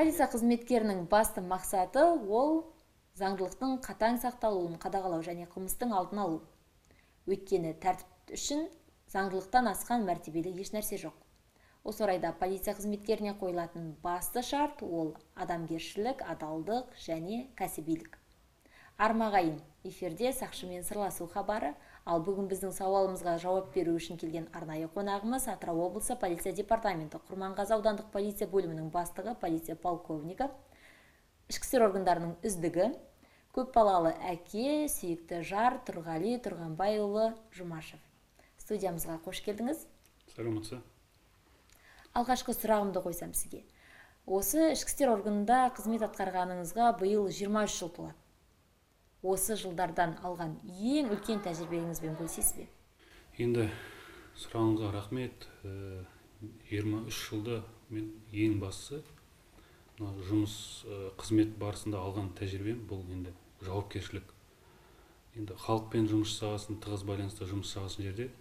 Полиция қызметкерінің басты мақсаты – ол заңдылықтың қатаң сақталуын қадағалау және қылмыстың алдын алу. Өйткені тәртіп үшін заңдылықтан асқан мәртебелі еш нәрсе жоқ. Осы орайда полиция қызметкеріне қойылатын басты шарт – ол адамгершілік, адалдық және кәсібилік. Арма, ағайын, эфирде «Сақшымен сырласу» хабары. Ал бүгін біздің сауалымызға жауап беру үшін келген арнайы қонағымыз – Атырау облысы полиция департаменті Құрманғазы аудандық полиция бөлімінің бастығы, полиция полковнигі, ішкі істер органдарының үздігі, көпбалалы әке, сүйікті жар Тұрғали Тұрғанбайұлы Жұмашев. Студиямызға қош келдіңіз. Саламатсыз. Алғашқы сұрағымды қойсам сізге. Осы ішкі істер органында қызмет атқарғаныңызға биыл 23 жыл толады. Осы жылдардан алған ең үлкен тәжірибеңізбен бөлісесіз бе? Енді сұрағыңызға рахмет. 23 жылда мен ең бастысы мына жұмыс, қызмет барысында алған тәжірибем – бұл енді жауапкершілік. Енді халықпен жұмыс жасағасын, тығыз байланыста жұмыс жасағасын жерде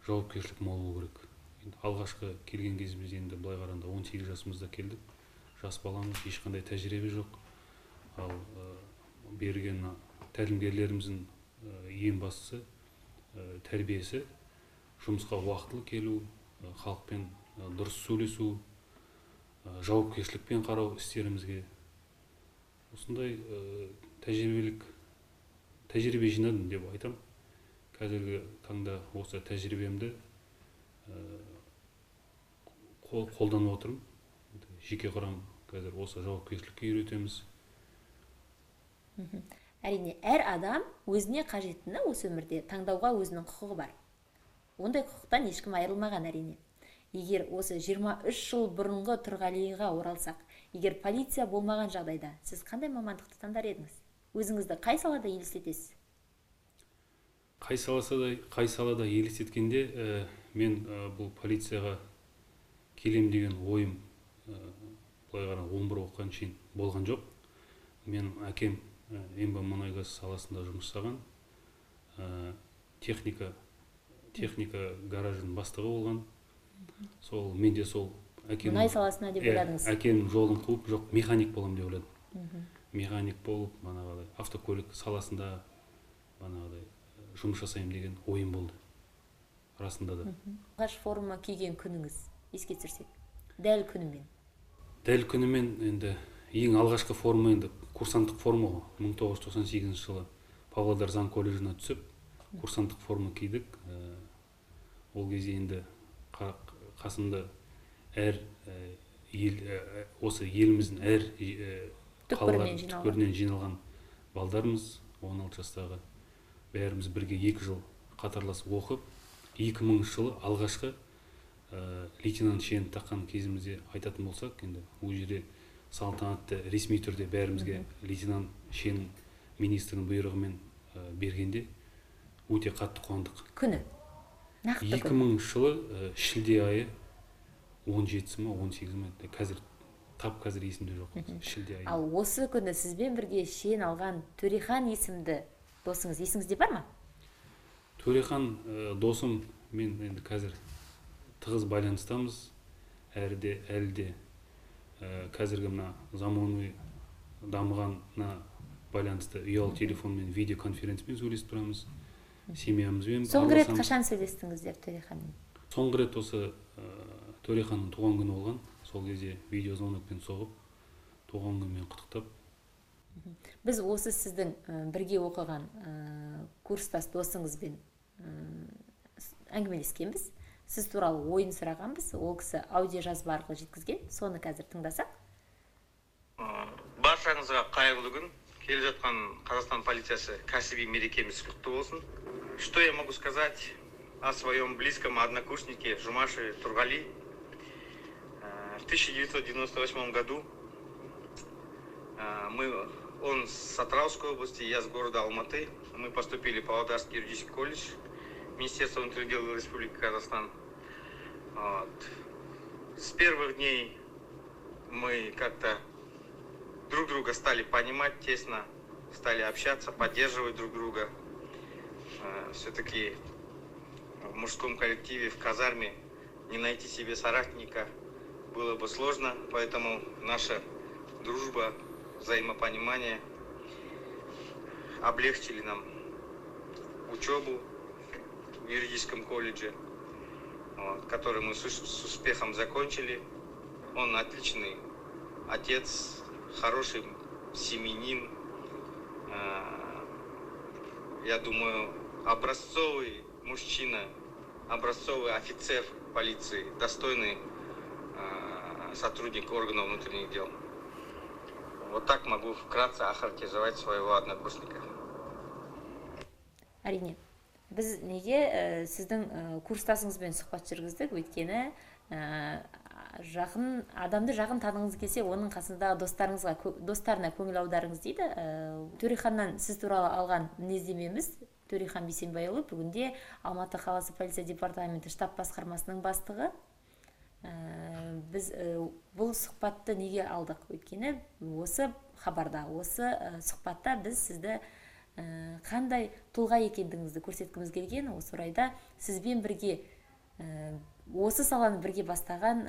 жауапкершілік мол болу керек. Енді алғашқы келген кезімізде, енді былай қарағанда, 18 жасымызда келдік, жас баламыз, ешқандай тәжірибе жоқ. Ал берген тәлімгерлеріміздің ең бастысы тәрбиесі: жұмысқа уақытылы келу, халықпен дұрыс сөйлесу, жауапкершілікпен қарау істерімізге. Осындай тәжірибе жинадым деп айтамын. Қазіргі таңда осы тәжірибемді қолданып отырмын. Жеке құрам қазір осы жауапкершілікке үйретеміз. Әрине, әр адам өзіне қажеттіні осы өмірде таңдауға өзінің құқығы бар. Ондай құқықтан ешкім айырылмаған, әрине. Егер осы 23 жыл бұрынғы Тұрғалиға оралсақ, егер полиция болмаған жағдайда, сіз қандай мамандықты таңдар едіңіз? Өзіңізді қай салада елестетесіз? Қай салада елестеткенде, мен бұл полицияға келем деген ойым былай қарағанда 11 оқыған шейін болған жоқ. Мен әкем Ембі мұнай-газ саласында жұмыс жасаған, техника гаражының бастығы болған. Сол мен де сол әкем Мұнай саласына деп ойладыңыз? Әкемнің жолын қуып, жоқ, механик боламын деп ойладым. Механик болып, манағыдай автокөлік саласында манағыдай жұмыс жасаймын деген ойым болды расында да. Алғаш форма киген күніңіз еске түсірсек, дәл күнімен. Дәл күнімен. Енді ең алғашқы форма енді курсанттық форма ғой. 1998 жылы Павлодар заң колледжіне түсіп, курсанттық форма кидік. Ол кезде енді қасымда әр ел, осы еліміздің әр түкпірінен жиналған, түкпірінен жиналған балдармыз, 16 жастағы бәріміз бірге 2 жыл қатарласып оқып, 2000 жылы алғашқы лейтенант шенін таққан кезімізде айтатын болсақ, енді ол жерде салтанатты ресми түрде бәрімізге лейтенант шенін министрдің бұйрығымен бергенде өте қатты қуандық. Күні, нақты екі күні. мыңыншы жылы, шілде айы 17-сі ма, 18-і ма, қазір тап қазір есімде жоқ, шілде айы. Ал осы күні сізбен бірге шен алған Төрехан есімді досыңыз есіңізде бар ма? Төрехан досым мен енді қазір тығыз байланыстамыз әрі де, әлі де. Қазіргі мына заманауи дамығанына байланысты ұялы телефонмен, видеоконференциямен сөйлесіп тұрамыз, семьямызбен Соңғы рет араласамыз. қашан сөйлестіңіздер Төреханмен? Соңғы рет осы Төреханның туған күні болған, сол кезде видеозвонокпен соғып, туған күнімен құттықтап. Біз осы сіздің бірге оқыған курстас досыңызбен әңгімелескенбіз, сіз туралы ойын сұрағанбыз. Ол кісі аудио жазба арқылы жеткізген, соны қазір тыңдасақ. Баршаңызға қайырлы күн! Келе жатқан Қазақстан полициясы кәсіби мерекеміз құтты болсын! Что я могу сказать о своем близком однокурснике Жумашеве Тургали? В 1998 году он с Атырауской области, я с города Алматы. Мы поступили в Павлодарский юридический колледж Министерства внутренних дел Республики Казахстан. Вот. С первых дней мы как-то друг друга стали понимать тесно, стали общаться, поддерживать друг друга. Все-таки в мужском коллективе, в казарме не найти себе соратника было бы сложно, поэтому наше Дружба, взаимопонимание облегчили нам учебу в юридическом колледже, вот, который мы с успехом закончили. Он отличный отец, хороший семьянин, я думаю, образцовый мужчина, образцовый офицер полиции, достойный сотрудник органов внутренних дел. Вот так могу вкратце охарактеризовать своего однокурсника. Әрине, біз неге сіздің курстасыңызбен сұхбат жүргіздік? Өйткені жақын адамды жақын танығыңыз келсе, оның қасындағы достарына көңіл аударыңыз дейді. Төреханнан сіз туралы алған мінездемеміз: Төрехан Бейсенбайұлы бүгінде Алматы қаласы полиция департаменті штаб басқармасының бастығы. Біз бұл сұхбатты неге алдық? Өйткені осы хабарда, осы сұхбатта біз сізді қандай тұлға екендігіңізді көрсеткіміз келген. Осы орайда сізбен бірге осы саланы бірге бастаған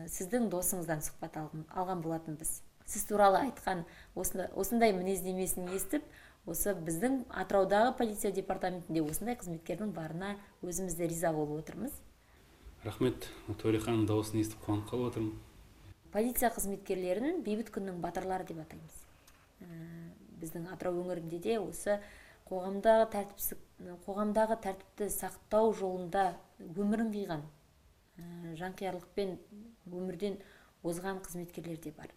сіздің досыңыздан сұхбат алған болатынбыз. Сіз туралы айтқан осындай мінездемесін естіп, осы біздің Атыраудағы полиция департаментінде осындай қызметкердің барына өзіміз де риза болып отырмыз. Рахмет, Төреханның дауысын естіп қуанып қалып отырмын. Полиция қызметкерлерін бейбіт күннің батырлары деп атаймыз. Біздің Атырау өңірінде де осы қоғамдағы тәртіпті сақтау жолында өмірін қиған, жанқиярлықпен өмірден озған қызметкерлер де бар.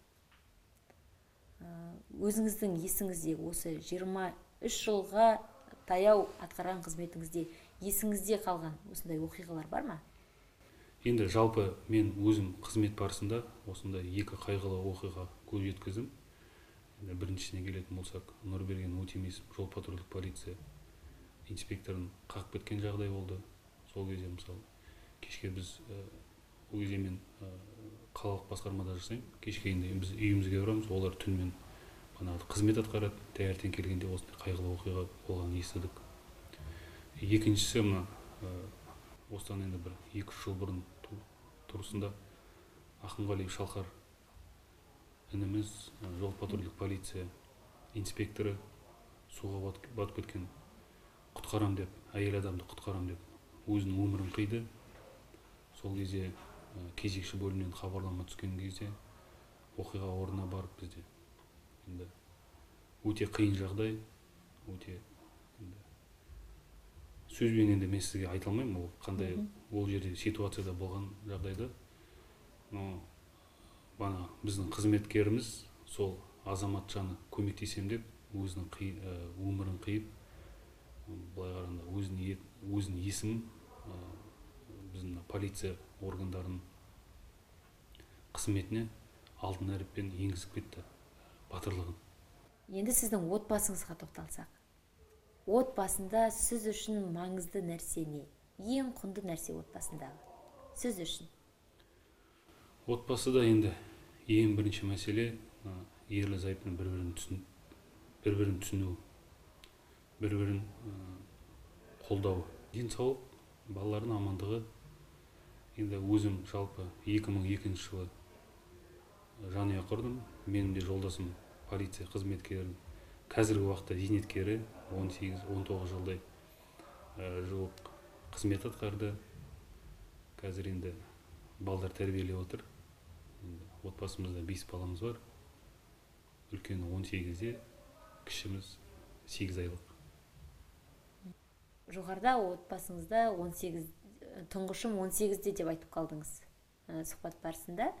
Өзіңіздің есіңізде осы 23 жылға таяу атқарған қызметіңізде есіңізде қалған осындай оқиғалар бар ма? Енді жалпы мен өзім қызмет барысында осындай екі қайғылы оқиға көз жеткіздім. Енді біріншісіне келетін болсақ, Нұрберген Өтемісов жол патрульдік полиция инспекторын қағып кеткен жағдай болды. Сол кезде, мысалы, кешке біз, ол кезде мен қалалық басқармада жасаймын, кешке енді біз үйімізге барамыз, олар түнімен бағанағы қызмет атқарады. Таңертең келгенде осындай қайғылы оқиға болғанын естідік. Екіншісі, мына осыдан енді бір 2-3 жыл бұрын тұрысында Ақынғалиев Шалқар ініміз, жол патрульдік полиция инспекторы, суға батып кеткен құтқарам деп, әйел адамды құтқарам деп өзінің өмірін қиды. Сол кезде кезекші бөлімнен хабарлама түскен кезде оқиға орнына барып, бізде енді өте қиын жағдай, өте енді сөзбен енді мен сізге айта алмаймын ол қандай ол жерде ситуацияда болған жағдайды. Но бана біздің қызметкеріміз сол азаматшаны көмектесем деп өзінің өмірін қиып, былай қарағанда өзінің есімін біздің мына полиция органдарының қызметіне алтын әріппен енгізіп кетті батырлығын. Енді сіздің отбасыңызға тоқталсақ, отбасында сіз үшін маңызды нәрсе не? Ең құнды нәрсе отбасындағы сіз үшін? Отбасыда енді ең бірінші мәселе ерлі зайыптының бір-бірін түсінуі, бір-бірін қолдауы, денсаулық, балалардың амандығы. Енді өзім жалпы 2002 жылы жанұя құрдым. Менің де жолдасым полиция қызметкері, қазіргі уақытта зейнеткері, 18-19 жылдай жуық қызмет атқарды. Қазір енді балдар тәрбиелеп отыр. Енді отбасымызда 5 баламыз бар. Үлкені 18-де, кішіміз 8 айлық. Жоғарыда отбасыңызда 18, тұңғышым 18-де деп айтып қалдыңыз сұхбат барысында.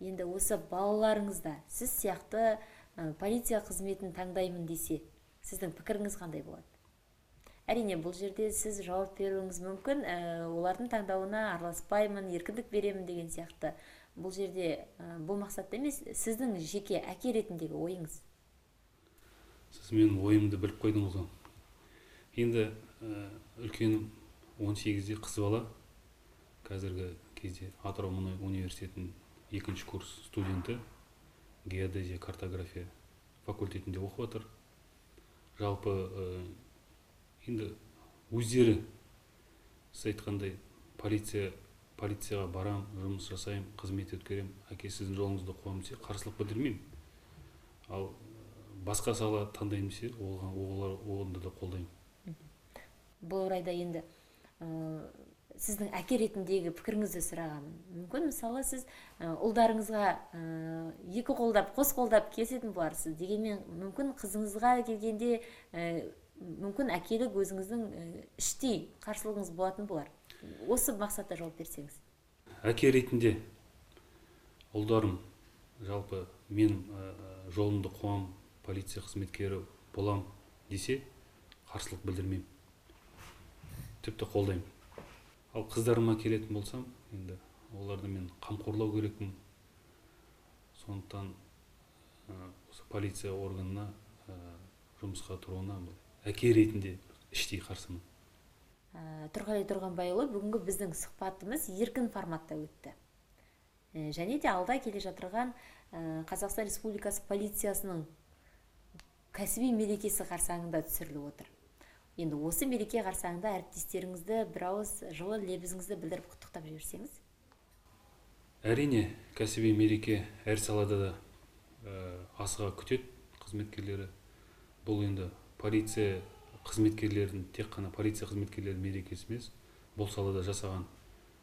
Енді осы балаларыңызда сіз сияқты полиция қызметін таңдаймын десе, сіздің пікіріңіз қандай болады? Әрине, бұл жерде сіз жауап беруіңіз мүмкін, олардың таңдауына араласпаймын, еркіндік беремін деген сияқты. Бұл жерде бұл мақсатта емес, сіздің жеке әке ретіндегі ойыңыз. Сіз менің ойымды біліп қойдыңыз ғой. Енді үлкенім 18-де, қыз бала, қазіргі кезде Атырау мұнай университетінің екінші курс студенті, геодезия картография факультетінде оқып жатыр. Жалпы енді өздері сіз айтқандай полицияға барам, жұмыс жасаймын, қызмет өткерем, әке, сіздің жолыңызды қуамын десе, қарсылық білдірмеймін. Ал басқа сала таңдаймын десе, олар онда да қолдаймын. Бұл орайда енді сіздің әке ретіндегі пікіріңізді сұрағаным. Мүмкін, мысалы, сіз ұлдарыңызға екі қолдап, қос қолдап келісетін боларсыз. Дегенмен, мүмкін, қызыңызға келгенде, мүмкін, әкелік өзіңіздің іштей қарсылығыңыз болатын болар. Осы мақсатта жауап берсеңіз. Әке ретінде ұлдарым жалпы мен жолымды қуам, полиция қызметкері болам десе, қарсылық білдірмеймін. Тіпті қолдаймын. Ал қыздарыма келетін болсам, енді оларды мен қамқорлау керекпін. Сондықтан осы полиция органына жұмысқа тұруына әке ретінде іштей қарсымын. Тұрғали Тұрғанбайұлы, бүгінгі біздің сұхбатымыз еркін форматта өтті. Және де алда келе жатырған Қазақстан Республикасы полициясының кәсіби мерекесі қарсаңында түсіріліп отыр. Енді осы мереке қарсаңында әріптестеріңізді бір ауыз жылы лебізіңізді білдіріп құттықтап жіберсеңіз. Әрине, кәсіби мереке әр салада да асыға күтеді қызметкерлері. Бұл енді полиция қызметкерлерінің, тек қана полиция қызметкерлерінің мерекесі емес, бұл салада жасаған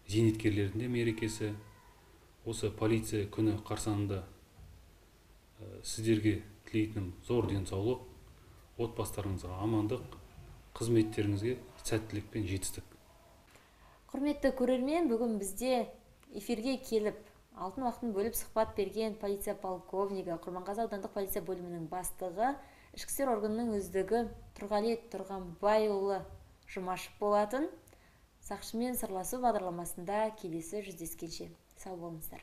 зейнеткерлердің де мерекесі. Осы полиция күні қарсаңында сіздерге тілейтінім зор денсаулық, отбасыларыңызға амандық, қызметтеріңізге сәттілік пен жетістік. Құрметті көрермен, бүгін бізде эфирге келіп, алтын уақытын бөліп сұхбат берген полиция полковнигі, Құрманғазы аудандық полиция бөлімінің бастығы, ішкі істер органының үздігі Тұрғали Тұрғанбайұлы Жұмашев болатын. Сақшымен сырласу бағдарламасында келесі жүздескенше. Сау болыңыздар.